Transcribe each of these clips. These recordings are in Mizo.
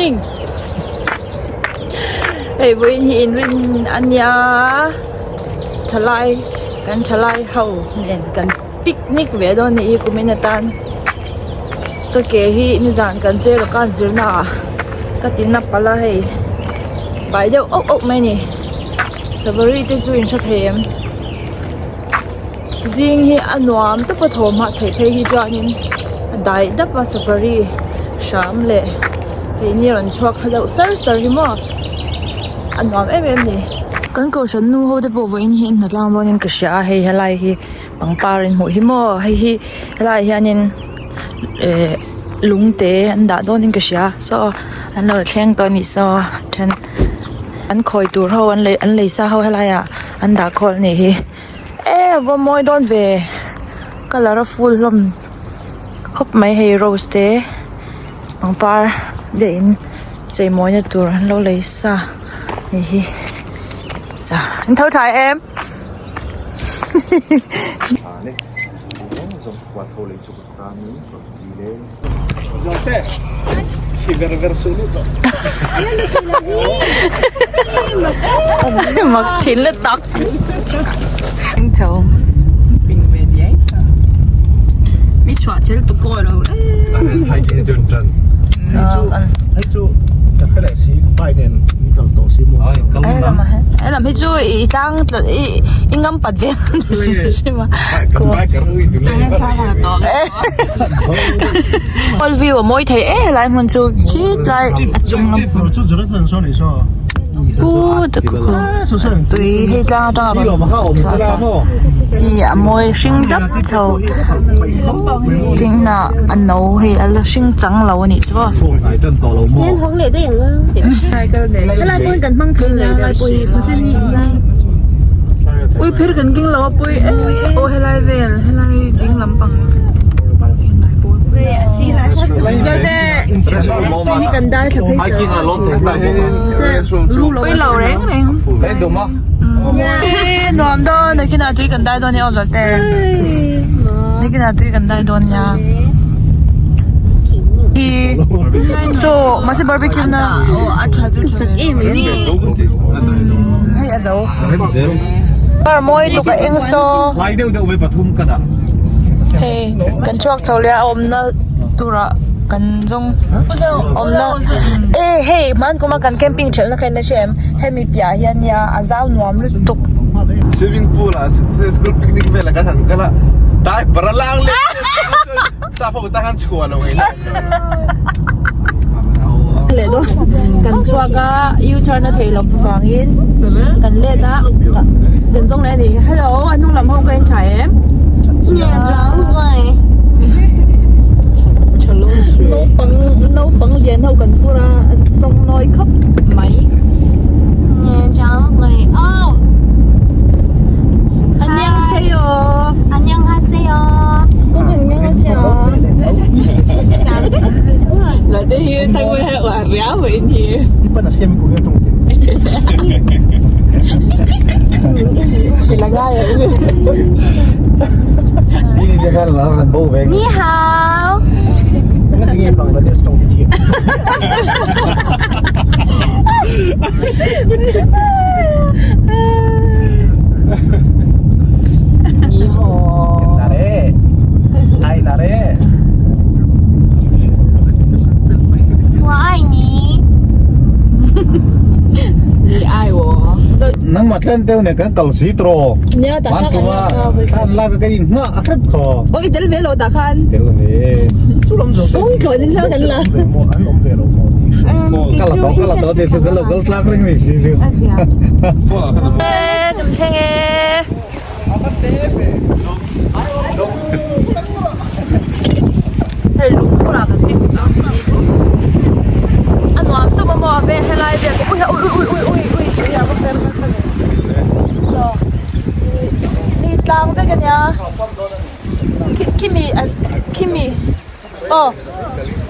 Morning Hei vawiin hi inrin a nia thalai kan thalai ho nen kan picnic ve dawn a nih hi kumin atan ka ke hi nizan kan che rawk a zirna ah ka ti na palh a hei bai deuh auh auh mai a ni savary te chu in hre thei em. Zing hi a nuam tawp a thawm hah theih phei hi chuanin a dai dap a safari hram leh hei ni rawn chhuak kha deuh sar sar hi maw a nuam em em a ni. Kan kohhran nu ho te pawh vawiin hi an hna tlang dawnin ka hria a hei helai hi pangpar in hmuh hi maw hei hi helaiah hianin eh lung te an dah dawnin ka hria saw an lo thleng tawh a nih saw then an khawi tur ho an lei an lei sa ho helaiah an dah khawl a nih hi. E a va mawi dawn ve colour a full hlawm khawp mai hei rose te pangpar leh in chei mawina tur an lo lei sa hei hi sa an tho thlai em Mak thin le tak chho mi chhuah chel tu kawi lo lam hi chu i tlang i ngam pat ve hrim a Hall view a mawi thei e helai hmun chu khitlai a chung lam tui hei tlang atang a rawn chhuak a ih a mawi hring dap chho thing hnah a no hei a la hring chang lo a nih chu aw helai pawh hi kan hmang thei nia helai pawh hi Ui phir kan keng lo a pawi e aw helai vel helai ding lampang pawi lo reng reng nuam dawn nakinah tui kan dai dawn nia aw zawlte nakinah tui kan dai dawn nia so mahse barbecue na hei a zo. Car mawi tuk a eng saw hei kan chhuak chho leh a awmna turah kan zawng awmna e hei hman kuma kan camping thelhna kha in la hria em hemi piah hian nia a zau nuam lutuk. Swimming pool ah school picnic vel ah kan han kal a diaper a lang leh sap ho tan khan chhuah lo ei leh dawn kan chhuak a u turn a theih loh vangin kan let a kan zawng leh a ni hello a hnung lam ho ka en tha em naupang naupang lian ho kan pur a an sawng nawi khawp mai Annyeonghaseyo Annyeonghaseyo Là te hi thang mai he wa ria wa in hi. Ni hao Ni hao. 我爱你 Ni ai wo. Nangmah thlen deuh nen kan kal si tawh Nia tah Van khan tum a thlan lak a kan in nghah a hrep khaw. Oi tel ve lo tah khan. Tel ve. Kawng tluan in thlang kan la. Ka la tawh ka la tawh tih chu ka lo kal tlak reng ni si chu. Kan thleng e. Hei lung bulah kan hming chu a nuam tawp a maw a vel helai vel pawh ui ui ui ui ui ui tui a va per nasa ve saw hei tlang vek a nia khimi khimi aw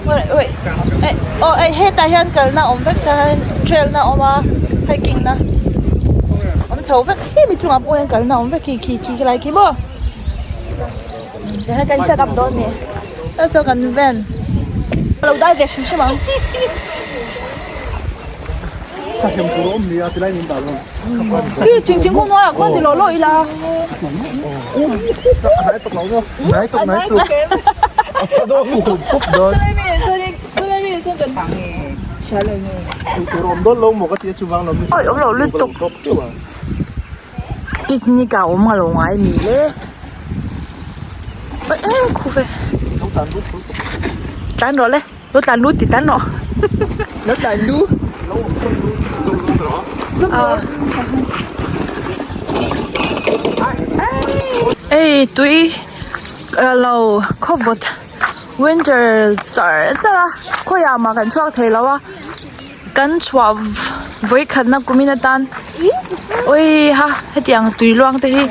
wait aw hetah hian kalna awm vek tah hian trail na a awm a hiking na awm chho vek hemi chungah pawh hian kalna awm vek khi khi khi lai khi maw. Tihian kan set up dawn a ni saw saw kan van lo dai ve hrim hrim ang. Khi thing thingkung hnuaiah khuan ti lawh lawh ila. Oi awm loh lutuk picnic ah awm alo ngai mi le oi em khu ve tlan rawh le lo tlan lut ti tlan rawh lo tlan lu ei tui lo khawvawt winter char char a khawiah mah kan chhuak thei lo a kan chhuah vawikhatna kumin atan awi ha hetiang tui luang te hi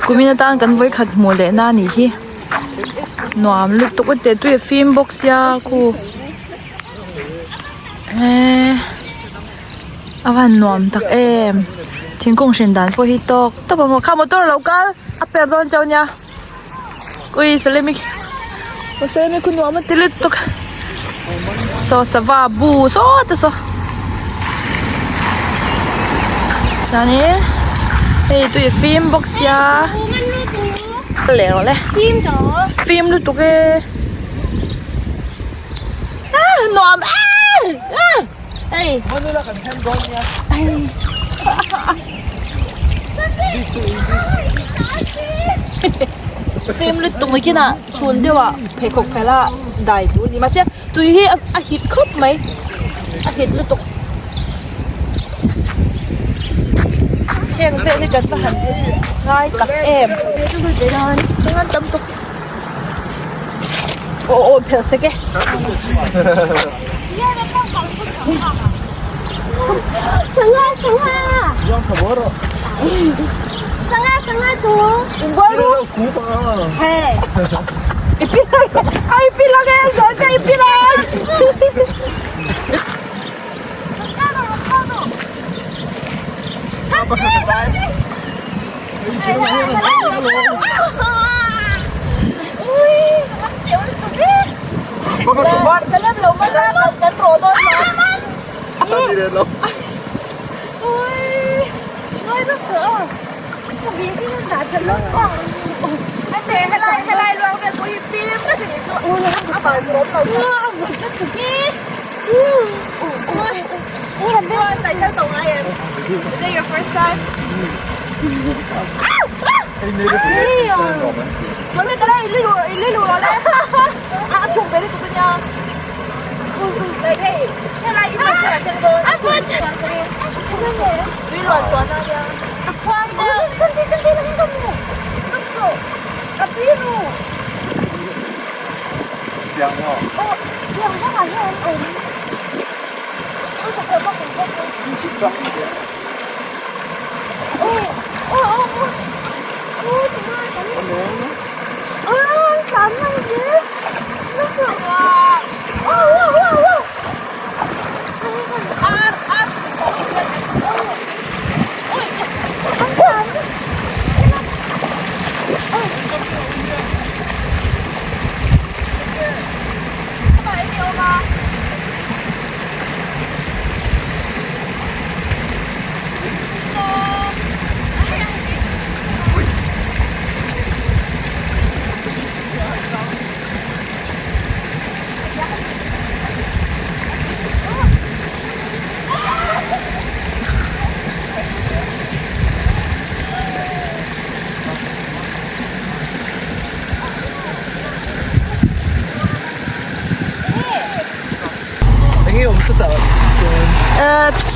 kumin atan kan vawikhat hmuh leh na anih hi nuam lutuk a teh tui a fim bawk sia khu eee a van nuam tak em thingkung hrin dan pawh hi tawk tawp a maw kha motor a lo kal a per dawn chauh nia. Ui salemi aw salemi khu nuam a ti lutuk saw sava bu sawt a saw chuanin hei tui a fim bawk sia leh rawh le fim lutuk e ah nuam ah hei. Fim lutuk mai khin ah chhun deuh ah pheikhawk phelh a dai tur a ni mahse tui hi a hit khawp mai a hit lutuk heng vel hi kan va han ngai tak em chuan tam tuk aw aw phelh sek e.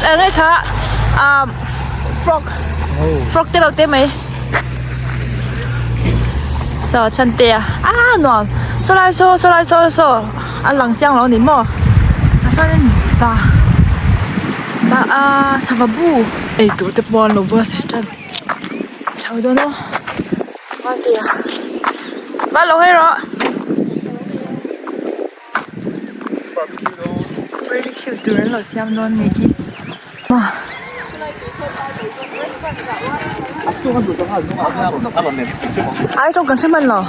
Eng kha frog frog te lo te mai saw chhan te a ah nuam saw lai saw saw lai saw saw a lang chiang lo a ni maw ah chuanin va va ah sava bu ei tur te pawh an lo buatsaih tan chho dawn aw valtea va lo hawi rawh. Barbecue tur an lo siam dawn nih hi ai tawng kan hre hman lo.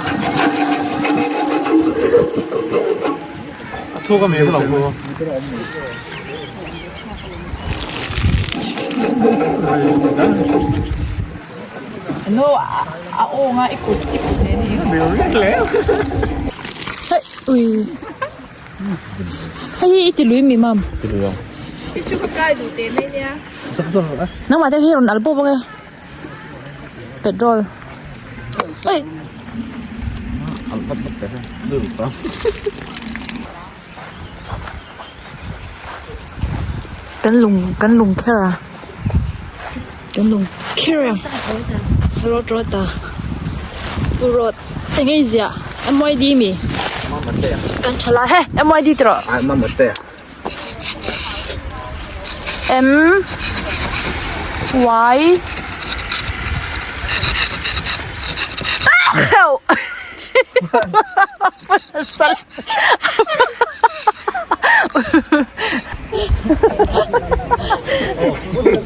No a aw nga i kut i kut nen i Hei ui hei hi i ti lui mi mam Ti lui ang. Tissue ka kai duh teh mai nia. Nangmah te hi rawn al pawp ang e petrol oi Al vat vat teh lui ta. Kan lung kan lung kher a kan lung kher a road road a road eng nge ziah M_Y_D mi kan tha lai he M_Y_D ti rawh M Y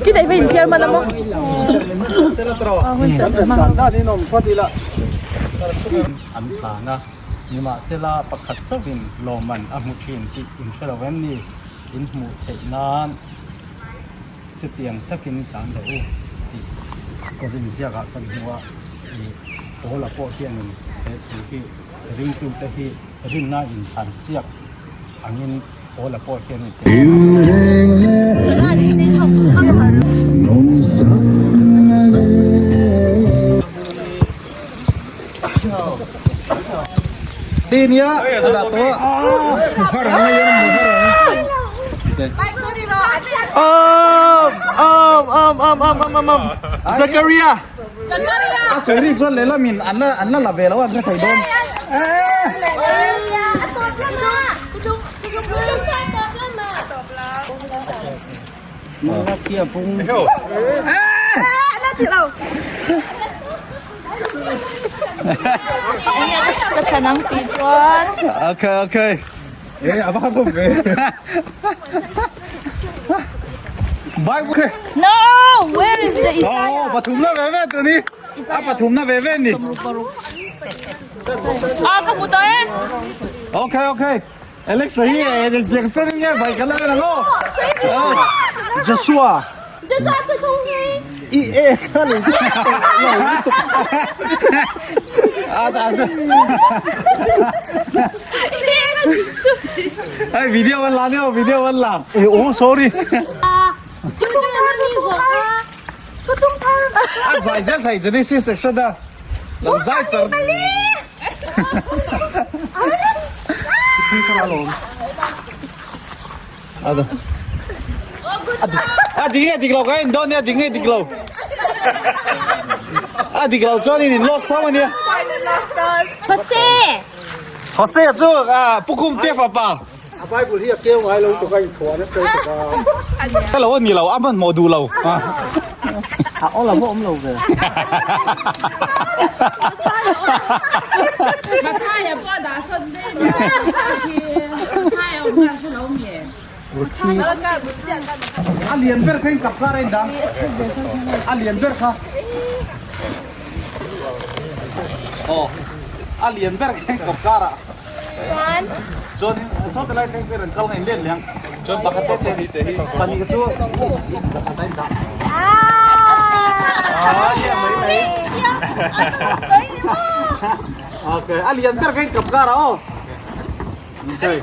Khi thầy phải inthiar man amaw? An tlan a, nimahsela pakhat chauhin lawmman a hmu thin tih in hre lo em ni? In hmuh theih nan chutiang takin tlan rawh u tih Korin ziakah kan hmu a, ih Paula pawh hianin he thu hi ringtute hi rinna intlan siak angin Paula pawh hianin ti Zakaria A sawi rik chuan lehlamin an la an la la ve lo a an hre thei dawn. Ka thlan ang tih chuan. Okay okay. Eh a va kha khawp ve. Bible. No! Where is the Isaiah? Oh, pathum na ve ve tu ni. A pathum na ve ve ni. Ah, ka hmu tawh e. Okay okay. Alex hi e tiang chen in nge vai kan la ven ang aw. Joshua. Joshua thu thung hi. I e kha lo lutuk. A ta ta. Ai video an la neo video an la. E oh sorry. A zai zel thei Genesis section a. Lo zai char. A dik nge dik lo ka en dawn nia dik nge dik lo. A dik lo chuan in in lost tho ania. Jose. Jose chu Pu Kum te fapa. A Bible hi a keu ngai lo tuk a inthuah nasa tuk a. Ka lo a ni lo a hmanhmawh duh lo. A aw lam a awm lo ve. A lian ber kha in kap kar a in dang. A lian ber kha. Aw a lian ber kha in kap kar a. Chuan. Chuan saw ti lai thleng vel an kal ngaih let leh ang. Chuan pakhat te te te hi pahnih chu pakhat a in dah. Ah yeah mai mai. Okay a lian ber kha in kap kar a aw. Okay.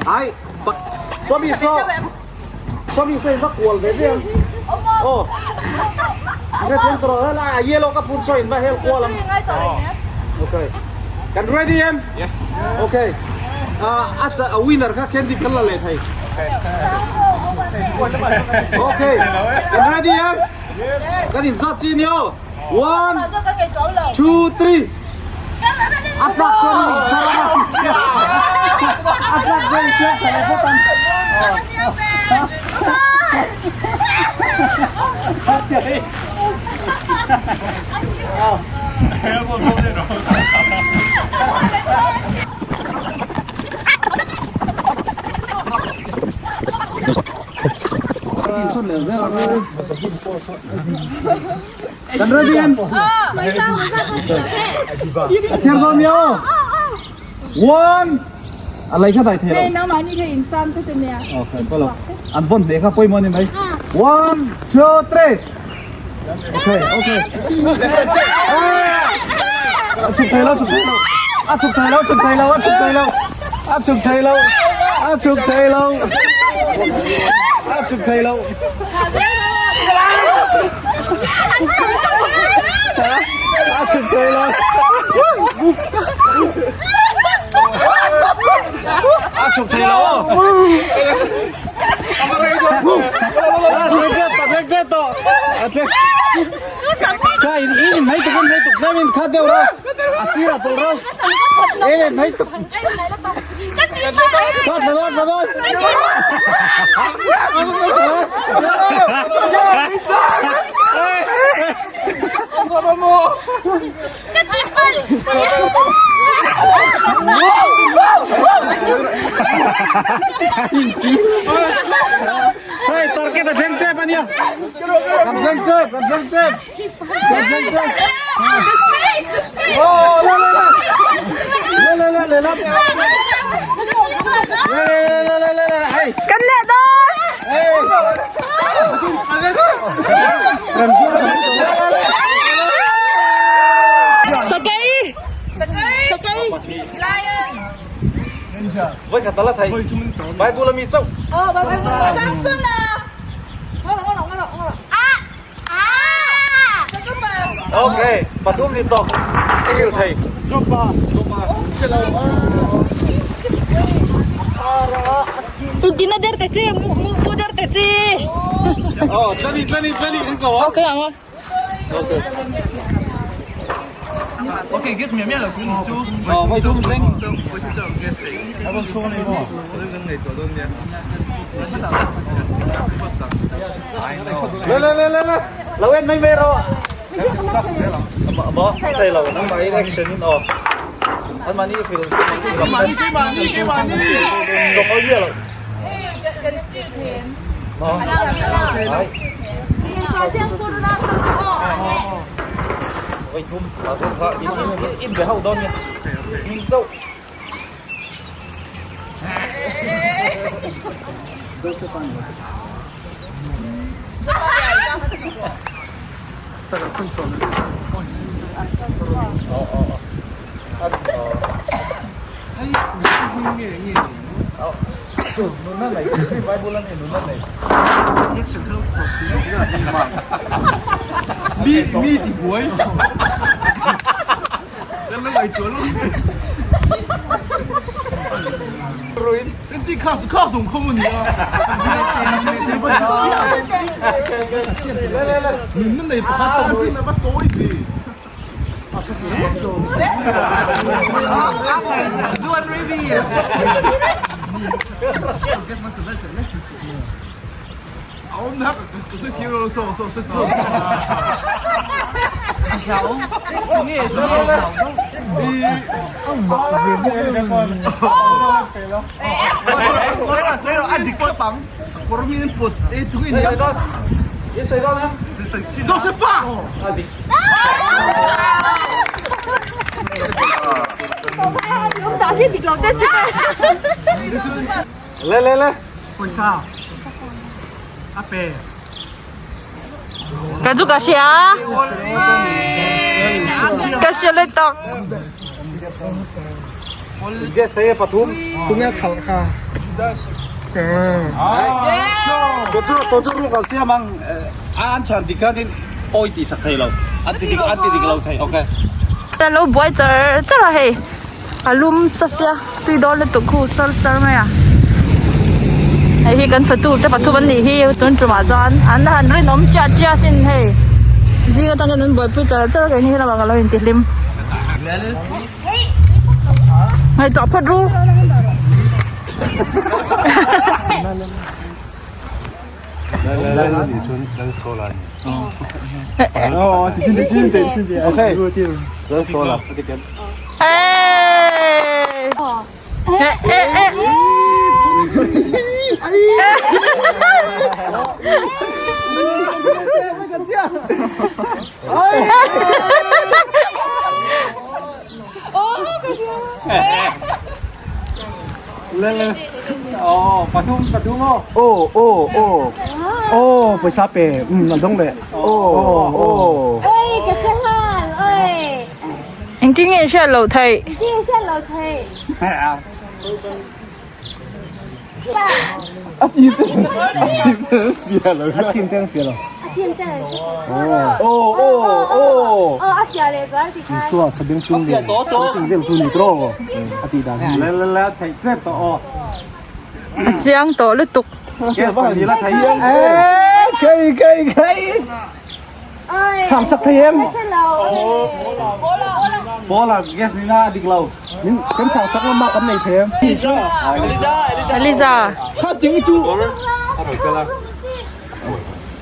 Ai pak sawmi saw sawmi saw in va kual ve ve ang. Aw. Nge thiam tawh helai a yellow ka phun saw in va hel kual ang. Okay. Kan ready em? Yes. Okay. Uh, a cha a winner kha candy kan la leh thei. Okay. Kan ready em? Yes. Kan in zat chi nio. 1 2 3. A tlak chuan in char a sia. A tlak chuan in siam thei bawk ang. Okay. Kan ready em? A chiar dawn nia aw. One. A lei kha dai thei lo. Hei nangmah ni kha in sam te te nia. Okay, pawh lo. An vawn hle kha pawimawh a ni mai. One, two, three. Okay, okay. A chhuk thei lo, chhuk thei lo. A chhuk thei lo, chhuk thei lo, a chhuk thei lo. A chhuk thei lo. A chhuk thei lo. A chhuk thei lo. A chhuk thei lo. A chhuk thei lo. Hey, target a thleng tep ania. Kan thleng tep, kan thleng tep. Kan thleng tep. The space, the space. Oh, le le le. Le le le le le. Le le le le le. Hey. Kan leh dawn! Hey. Sakei! Sakei! Lion. Voi khat ala thei. Bible ami chauh. Oh, Bible. Samson ah. Ngolo ngolo ngolo ngolo. Ah! Ah! Okay, pathum ni tawk. Engil thei. Zupa. Zupa. Intina der te chi, mu mu mu der te chi. Oh, tlani tlani tlani kan ko. Okay ang. Okay. Okay, guess 面面了，你就 Oh, voi thum thleng. Le le le le le. Lo en mai mai ro. Mo, thei lo nang mai action in off. An mani fil. Mani cái mani cái mani. Chok oi lo. Kan steal him. Voi thum, pathum kha in in in ve ho dawn nia. Min chauh. Mi mi thì cuối. Em nó bảy chuột luôn. Rồi, đi khá khá dùng không nhỉ? Nhìn nó này phát tông trên nó bắt tối gì. Zuan Ravi. Ông hấp, tôi thiếu số số số số. Le le le. Ka chu ka hria. Ka hria le tawk. Guess thei pathum. Tunge khal kha. To chu to chu ru kal sia mang an chan dikhan in oi ti sak thei lo. An ti dik an ti dik lo thei. Okay. Ta lo buai char char a hei. A lum sa sia tui dawn lutuk khu sar sar mai a. Hei hi kan fatu te pathum an nih hi tun tumah chuan an han rinawm chiah chiah sin hei. Zing atang hian an buaipui char char a keini hi lamah ka lo intihlim. Ngaihtuah phawt ru. Ê! Ê ê ê. Le le. Oh, pathum pathum o. O o o. Aw pawisa pe umm a dawng leh aw aw. Oi ka hre nghal oi. Engtin nge in hriat loh theih? Engtin nge hriat loh theih? A team te a team te an fiah lo. A team te an fiah lo. A team te an hre tawh. Aw aw aw. Aw a fiah leh zual ti khan. Isua sabeng chung leh chung vel chu ni tawh a tih dan hi. Le le le theih tep tawh aw. A chiang tawh lutuk. Gas pahnih la thei em? Kei kei kei. Chham sak thei em? Bola gas ni na a dik lo. Min kan chham sak lama kan nei thei em? Eliza. Kha ting chu.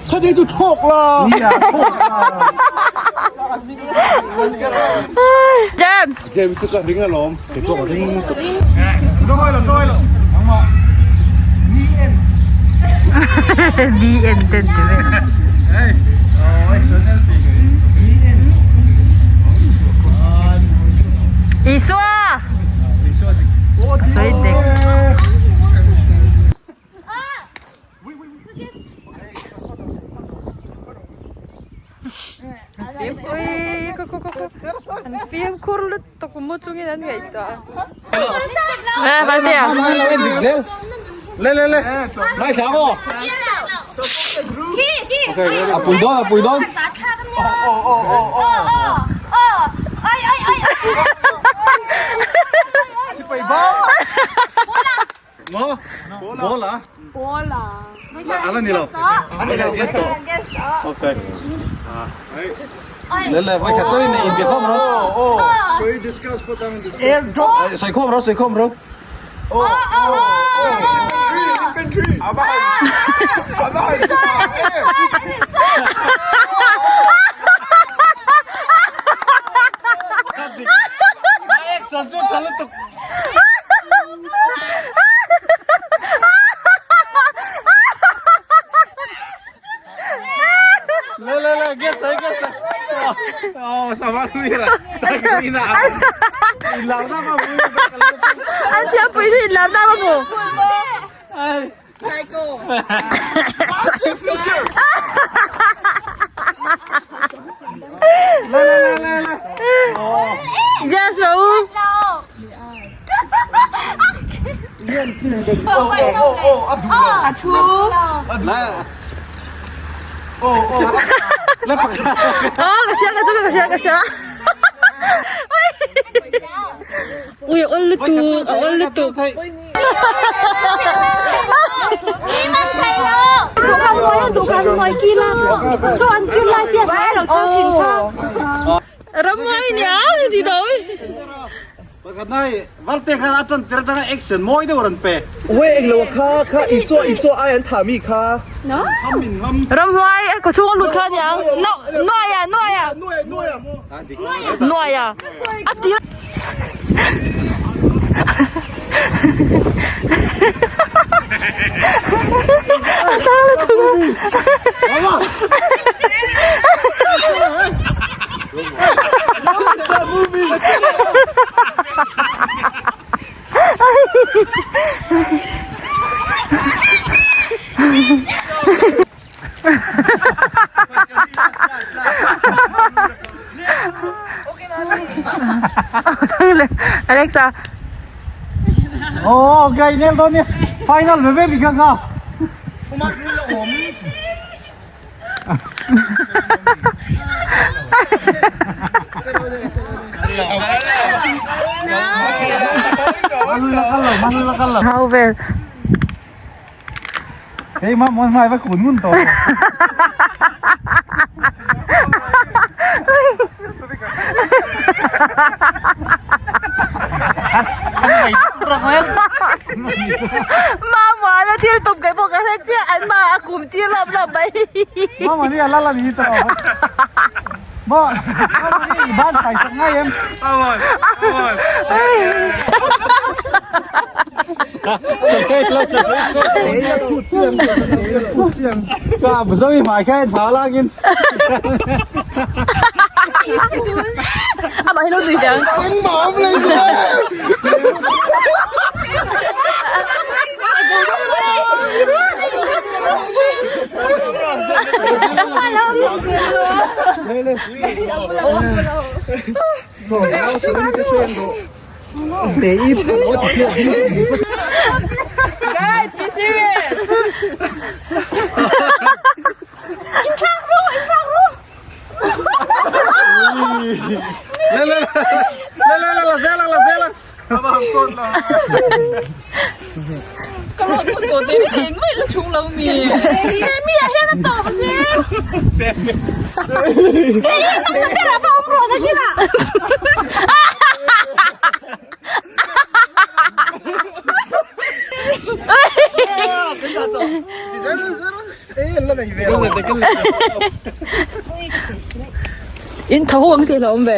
Kha ting chu thawk la. Nia thawk la. James. James chu ka ring alawm. Kei pawh ka ring lutuk. Ni en ten ti ve. Isua! Sawi dik. An fimkhur lutuk mu chungin an ngaihtuah a. Valtea. Le le le. Ngai thla maw? A pui dawn a pui dawn. Sipai bang. Maw? Bola. Bola. Ala ni lo. Ani lo guess to. Okay. Le le vai khat choi nei in khom ro. Oh. Soi discuss po tang discuss. Soi khom ro soi khom ro. Oh oh oh. Infantry. Abahan. Abahan. Action chu chalutuk. Le le le guess dai guess dai. Oh sama lui la. Tak ina. Ilar na ma mu. An thiam pui chu inlar na ma mu. Ai. Psycho. Future. Le le le le le. Yes Raul. Aw ka hria ka chu ka hria ka hria. Ui a awl lutuk a awl lutuk. Ramhuai nia ti dawi. Pakhat nai Valte khan a tan tir atanga action mawi deuh rawn pe. Wei englo a kha kha Isua Isua ai an thah mi kha. Ham in ham. Ramhuai a khaw chhung a lut kha aniang. No Nuaia Nuaia. Nuaia Nuaia. Nuaia. A tir. A sang lutuk a. Alexa. Oh, okay, nel dawn nia. Final ve ve bik ang. Hau vel. Hei ma mon mai va kun ngun to. Mamana thil tum kai pawh ka hre chiah an mah a kum tir lawm lawm mai. Mama ni a la la ni tawh. Ma mama ni i ban sai sak ngai em. Ka zo i hmai kha en phah langin. Amah hi lo nui hian. Engmah awm lo ni e. Guys, be serious. Le le le le le la zel ang la zel ang. Ka rawn hmu tawh teh reng engmah ila chhung lo mi. Mi ah hian a tawp a che. Kei nang ta ber ah va awm rawh na kinah. In tho ang tih hlauhawm ve.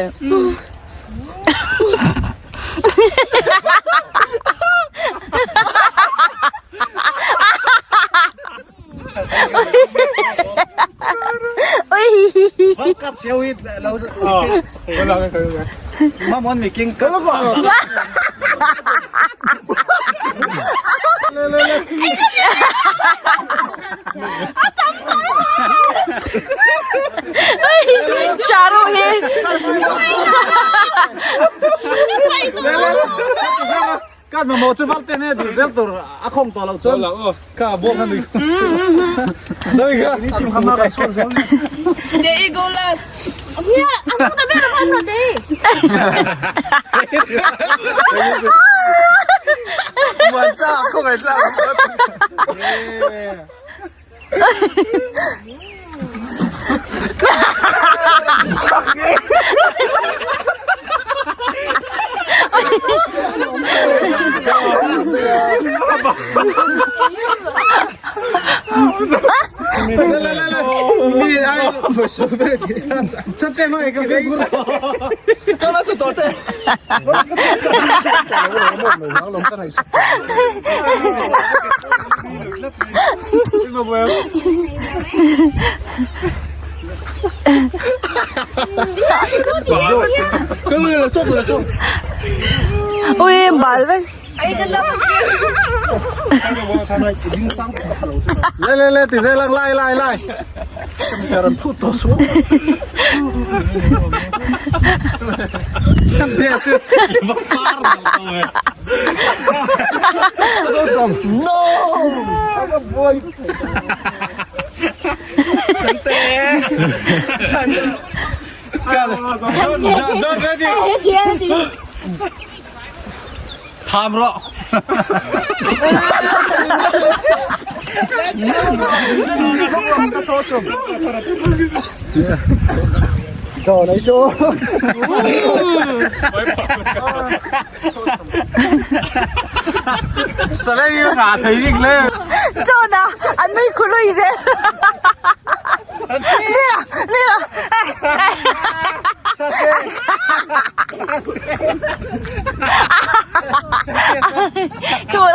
Charu hi. Kan mamawh chu val ten e dil zel tur a khawng tawh loh chuan ka buak a nui Zawi kha There you go last. Ui bal vek. Le le le ti zel ang lai lai lai. John ready. Tham rawh. John ấy chỗ. Salai ngã thấy việc lên. John à, anh mới khú lui dễ. Đi nào, đi nào. Ê, ê. Cái bộ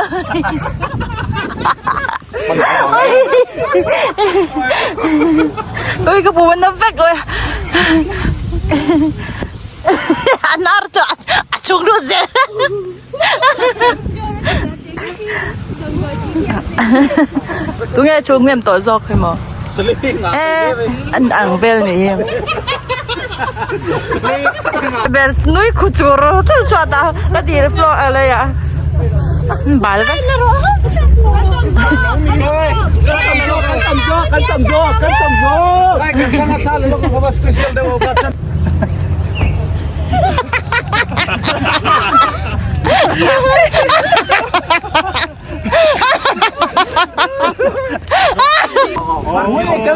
Ui, cái bùn nó vách rồi. Anh ăn cho à chung luôn dễ. Tunge chung em tawh zawk hi maw? E an ang vel ni hi. Ber nui khu chur chur chhuat a ka dil floor a lei ah bal vek.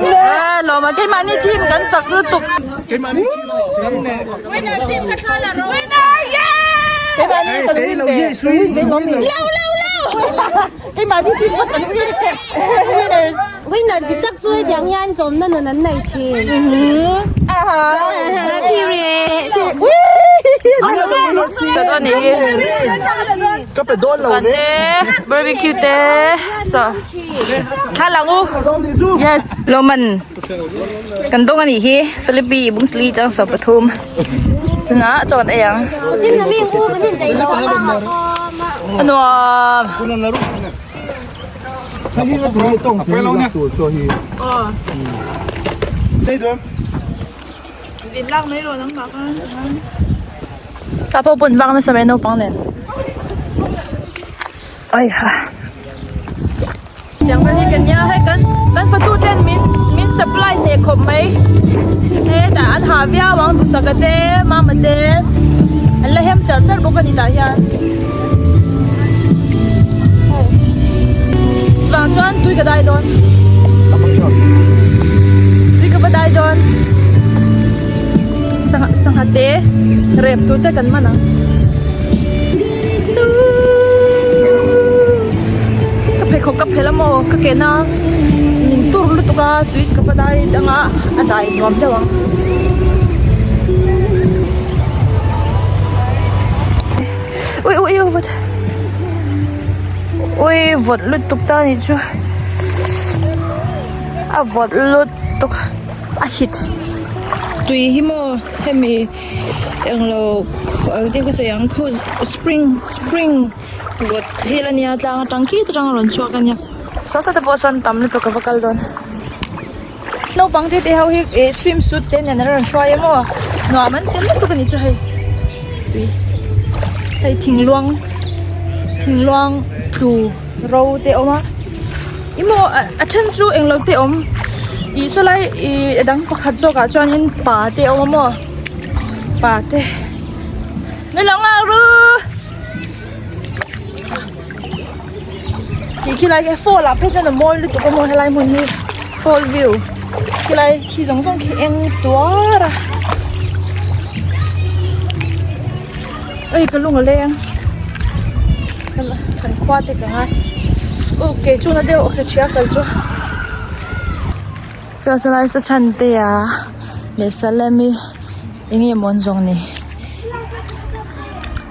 E lawm a keimahni team kan chak lutuk. Keimahni kan win ve. Keimahni team kha kan win ve. Winners. Winner dik tak chu hetiang hian chawmna nun an nei thin. Period. Ka pe dawn lo Te barbecue te so thla lang u yes loman kan dawng anih hi Philippi bungsli chang so pathum tunah chaw kan ei ang a nuam. Sap ho pawh an vak nasa mai naupang nen. Ai ha. Tiang vel hi kan nia hei kan kan fatu ten min min supply hneh khawp mai. Hetah an hah viau ang duhsaka te mama te an la hem char char bawk a ni tah hian. Chuvang chuan tui ka dai dawn. Tui ka va dai dawn. Sangha sangha te rep tur te kan man ang. Ka pheikhawk ka phelh a maw ka ke na min tur lutuk a tui ka va dai dang a a dai nuam deuh ang. Ui ui ui vawt ui vawt lutuk ta anih chu a vawt lutuk a hit tui hi maw hemi englo engtin ka sawi ang khu spring spring vawt vel ania tlang atang khi te tang a rawn chhuak ania saw sawte pawh sawn tam lutuk a va kal dawn. Naupang te te ho hi eh swim suit te nen an rawn hruai a maw nuam an ti lutuk a ni chu hei tui hei thing luang thing luang tlu ro te a awm a ih maw a then chu englo te a awm ih saw lai ih a dang pakhat zawk ah chuanin pa te a awm a maw pa te min lo nghak ru. Tih khi lai fall ah phei chuan a mawi lutuk a maw helai hmun hi fall view khilai khi zawng zawng khi eng tuar a ui ka lung a leng kan khua te ka ngai aw kei chu na deuh ka hria kal chu chuan sawlai saw chhan te a leh salem-i eng nge maw an zawng ni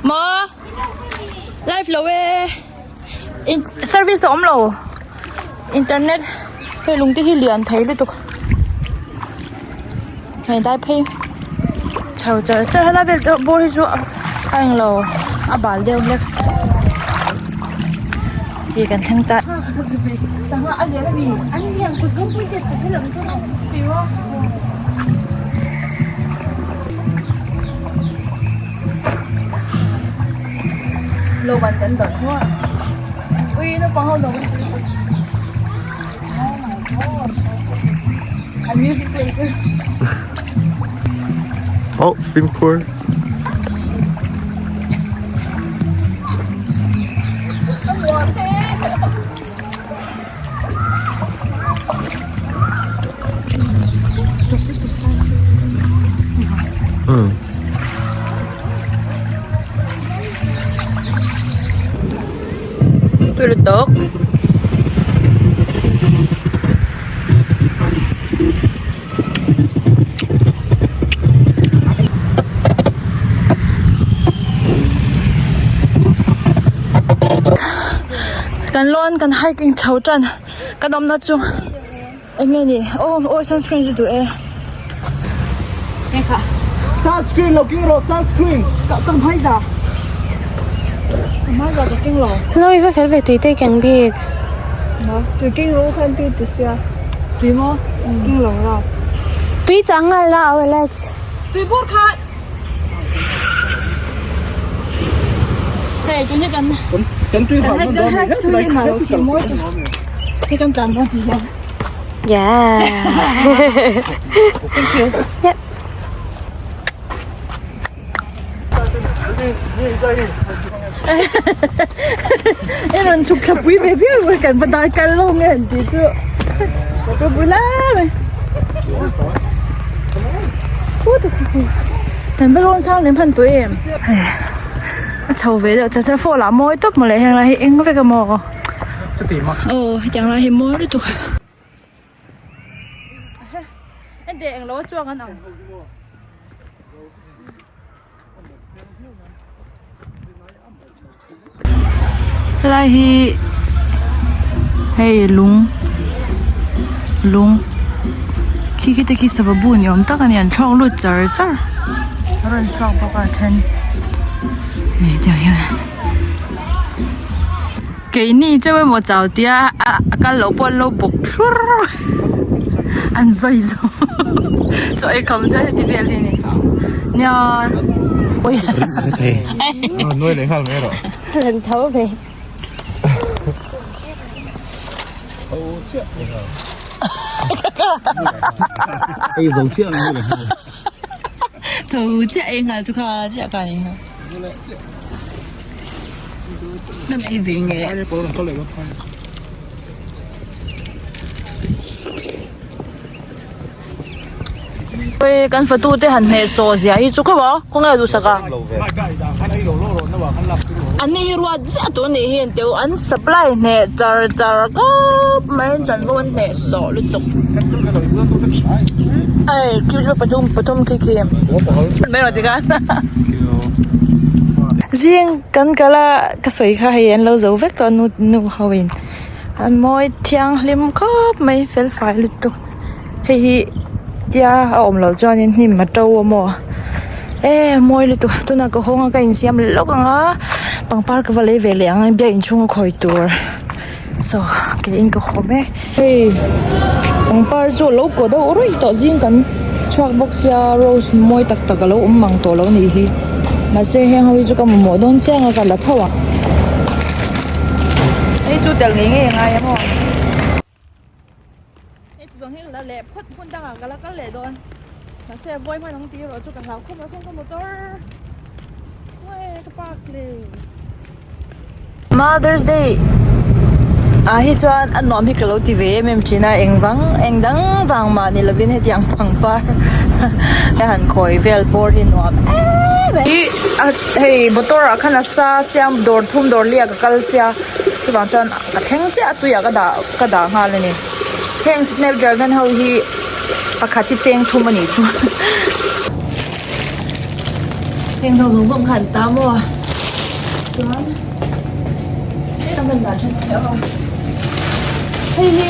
maw. Live lo e in service a awm lo internet hei lung te hi lian thei lutuk hei dai phei chho char char helai vel deuh bawr hi chu a englo a bal deuh hlek hi kan thleng ta. Lo ban kan dawn hmuh a ui naupang ho lo an music play chu Oh, fimkhur. Tui lutuk. Kan lawn kan hiking chho tan kan awmna chu eng nge ni aw aw sunscreen chu duh e Sunscreen lo keng rawh sunscreen ka ka hmai za ka hmai za ka keng lo. No i va fel ve tui te keng bik. Tui keng rawh khan ti ti sia. Tui maw keng lo rap. Tui chang ngal la aw Alex. Tui bur kha Hei tun hi kan Kan tui hak man dawn kan tui hi mar khi mawi khi kan tlan dawn hian. Yeah. Thank you. Yep. E rawn chhuk thla pui ve viau mai kan va dai kal lo nge an tih chu ka bula mai kan va rawn sang lem hman tawh em hei a chho ve deuh char char fall ah mawi tawp mawle heng lai hi eng vek a maw aw hetiang lai hi mawi lutuk. Enteh englo a chuang an ang. Helai hi hei lung lung khi khi te khi sava bu ni awm tak a ni an thlawk lut char char a rawn chhuak bawk a then hei tiang hian keini chauh emaw chau tia a kal loh pawh an lo bawk thlur an zawi zawk. Chaw ei kham chuan heti vel hi ni. Nia. Ui. Nuai leh nghal mai rawh. Rawn tho ve. Tho chiah leh nghal. Ei zo chiah ang leh nghal. Tho chiah ei nghal chu kha chiah ka ni. Kan ei ve nge. Oi kan fatu te han hneh saw zia hi chu khawp a khawnge a duhsak a an ni hi ruat ziah tur nih hi an teu an supply hneh char char khawp mai an chanvo an hneh sawh lutuk ei kilo pathum pathum khi khi mai rawh tikhan Zing kan kal a ka sawi kha hei an lo zo vek tawh a nu nu ho in an mawi thianghlim khawp mai fel fai lutuk hei hi tia a awm loh chuanin hnim a to a maw e mawi lutuk tunah ka hawng a ka insiam lawk ang a pangpar ka va lei ve leh ang a biak inchhung a khawi tur saw keiin ka haw mek hei pangpar chu a lo kaw deuh ruih tawh zing kan chhuak bawk sia rose mawi tak tak a lo awm mang tawh lo a nih hi mahse heng ho hi chu ka mamawh dawn chiang a ka la tho ang hei chu tel ngei ngei a ngai a maw. Hei chu zawng hi la leh phawt hmun dangah ka la kal leh dawn mahse a vawi hman ang tih erawh chu ka hlau khawp mai khawng ka motor uae ka park le. Mother's Day ah hi chuan a nuam hi ka lo ti ve em em thin a engvang eng dang vang mah ni lovin hetiang pangpar a han khawi vel bawr hi nuam em em. Ih a hei motor ah khan a sa siam dawr thum dawr liak a kal sia chuvang chuan a thleng chiah a tuiah ka dah ka dah nghal a ni heng snapdragon ho hi pakhat hi cheng thum a nih chu heng ho zawng zawng kha an ta maw chuan heta hman dan then a ni a hei hi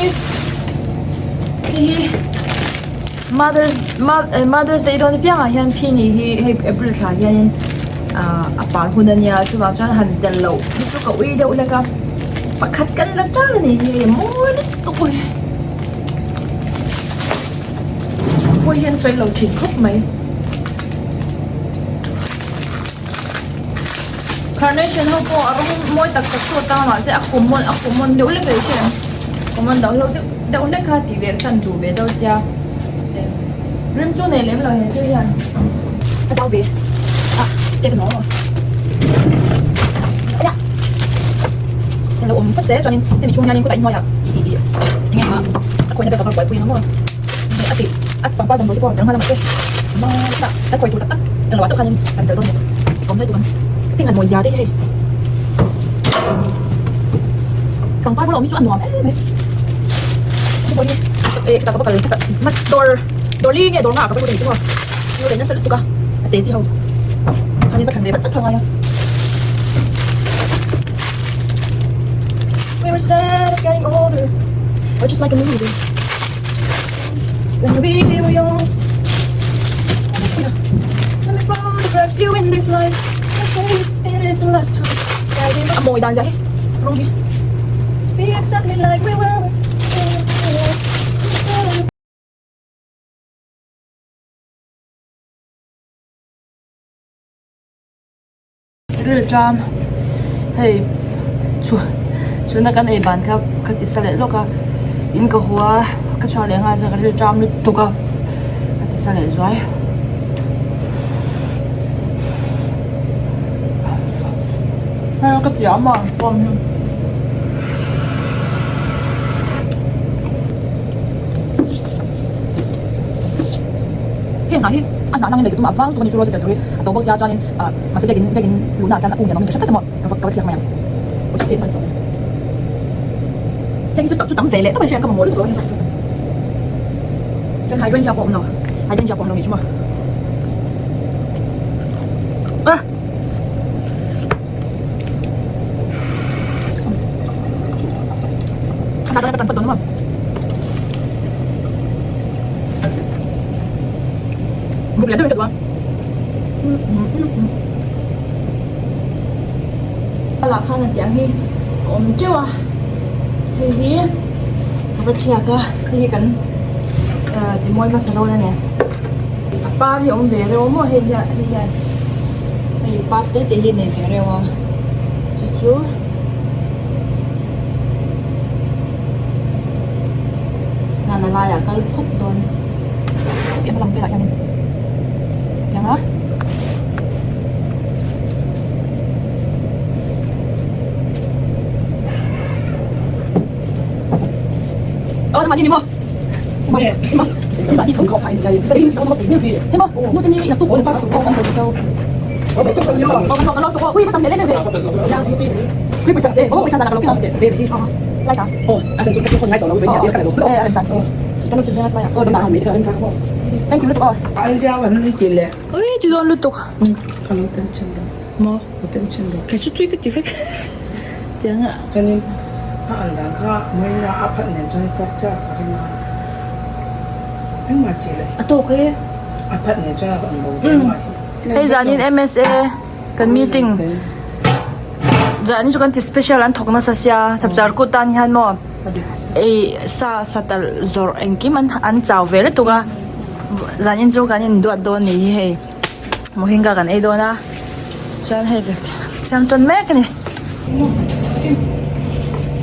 hei hi mother's mother's day dawn apiangah hian phini hi hei april thla hianin ah a par hun a nia chuvang chuan han tel loh hi chu ka ui deuh hlek a pakhat kan la tan a ni hi mawi lutuk a pawi hian sawi lo thin khawp mai carnation ho pawh a rawng mawi tak tak chu a tang a mahse a common a common deuh hlek a hriat common deuh hlauh deuh deuh hlek kha tih ve ka duh ve deuh sia rim chu nei lem lo he thil hian a zau ve a che ka nuam a aya lo awm phawt se chuanin hemi chhung hianin khawlai hnuaiah ih ih ih eng emaw a khawina vel ka va buaipui ang maw a tih a pangpar damdawi te pawh a rawn tel nghal a mahse a khawi tur tak tak englo ah chauh khanin kan tel dawn a ni awm hle tur ang heng han mawi zia te hi hei pangpar bula awm hi chu a nuam em mai chu pawh hi eh ka va kal hmasa hmasa dawr dawr li nge dawr nga ah ka va lut a ni chu maw chu leh nasa lutuk a a te chi ho khanin va thlan ve vat vat tho a ngai a We were sad of getting older We're just like a movie When we were young Let me photograph you in this light In case it is the last time A mawi dan zia hi rawng hi Be exactly like we were Ril ṭam hei chhun chhuna kan ei ban kha ka ti sa leh lawk a in ka hua ka chhuak leh nghal chuan ka ril ṭam lutuk a ka ti sa leh zuai. Hei ka tiam a form hi. Heng ah hi a hnah nangin lei ka tum a vang tuk a ni chu rose tel tur hi a to bawk sia chuanin ah mahse biakin biakin luhna ah khian a kung hian awmin ka hre tlat a maw ka va ka va thliak mai ang pawisa save a ni tawh heng hi chu chu tam ve leh tawp a ni hriat ka mamawh lutuk lo a ni chuan hydrangea pawh a awm lo hydrangea pawh a awm lo ni chu maw ah. Lah khan a tiang hi a awm teuh a hei hi ka va thliak a hei hi kan. Ti mawi hmasa dawn a ni. A par hi a awm ve reuh a maw hei hian hei hian hei par te te hi a nei ve reuh a chu chu hian a laiah kal phawt dawn tih a lang velah hian tiang a. Ui ti dawn lutuk maw kei chu tui ka ti vek tiang a. Chuanin a an dan kha Marina a phat nen chuan a tawk chiah ka ring a, engmah chi leh. A tawk e. A phat nen chuan a rawn bo ve engmah hi. Hei zanin MSA kan meeting zanin chu kan ti special an thawk nasa sia chapchar kut tan hian maw ei sa sa talh zawrh engkim an an chau ve lutuk a zanin chu kan induat dawn ni hi hei. Mohinga kan ei dawn a chuan hei ka siam tawn mek a ni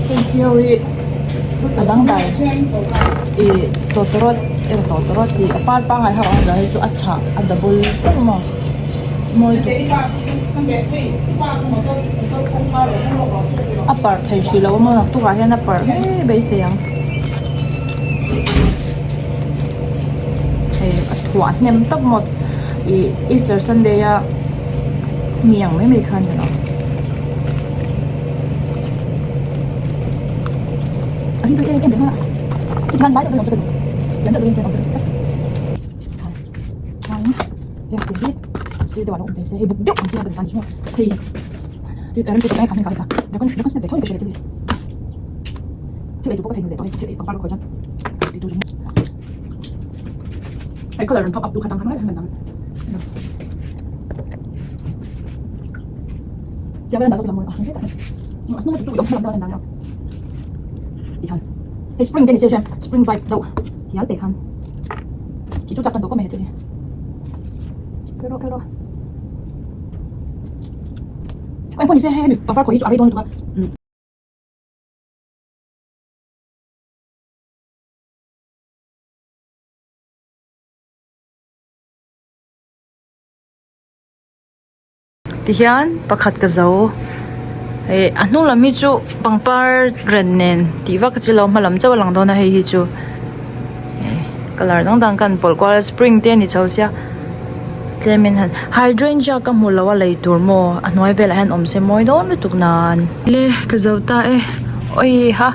heng chi ho hi a dangdai ih tawtawrawt emaw tawtawrawt tih a par pangngai ho ang zel hi chu a chhah a double tawp maw mawi tuk a parh thei hrih lo a maw naktukah hian a parh ngei beisei ang. Hei a thuah hnem tawp maw ih easter sunday a mi ang mai mai kha a ni lo a hlui em em reng a chutiang lai tak chuan hei sir deuh ah lo awm ve se hei buk deuh ang chi a kan hei thil ei tur pawh ka theihnghilh leh tawh hei thil ei pangpar ka khawi chuan ei tur hei colour rawn pop up tu kha tang khan ngai khan dang hei spring te ni se hian spring vibe deuh hial te khan tih chu chak tan tawh khawp mai he thil hi kal rawh kal rawh eng pawh ni se hei hemi pangpar khawi hi chu a rei dawn lutuk a. Tihian pakhat ka zo ih a hnung lam hi chu pangpar ren nen tih vak chi lo hma lam chauh a lang dawn a hei hi chu colour dang dang khan pawlh kual a spring te a ni chho sia tlem in han hydrangea ka hmu lo a lei tur maw a hnuai velah hian awm se mawi dawn lutuk nan. Le ka zo ta e awi ha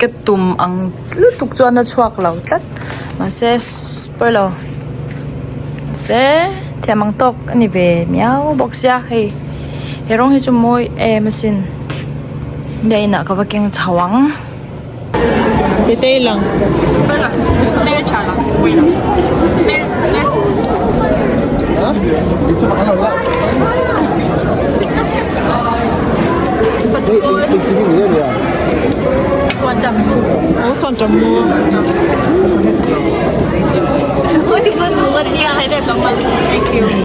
ka tum ang lutuk chuan a chhuak lo tlat mahse pawi lo mahse thiam ang tawk a ni ve miau bawk sia hei he rawng hi chu mawi em asin nge inah ka va keng chho ang.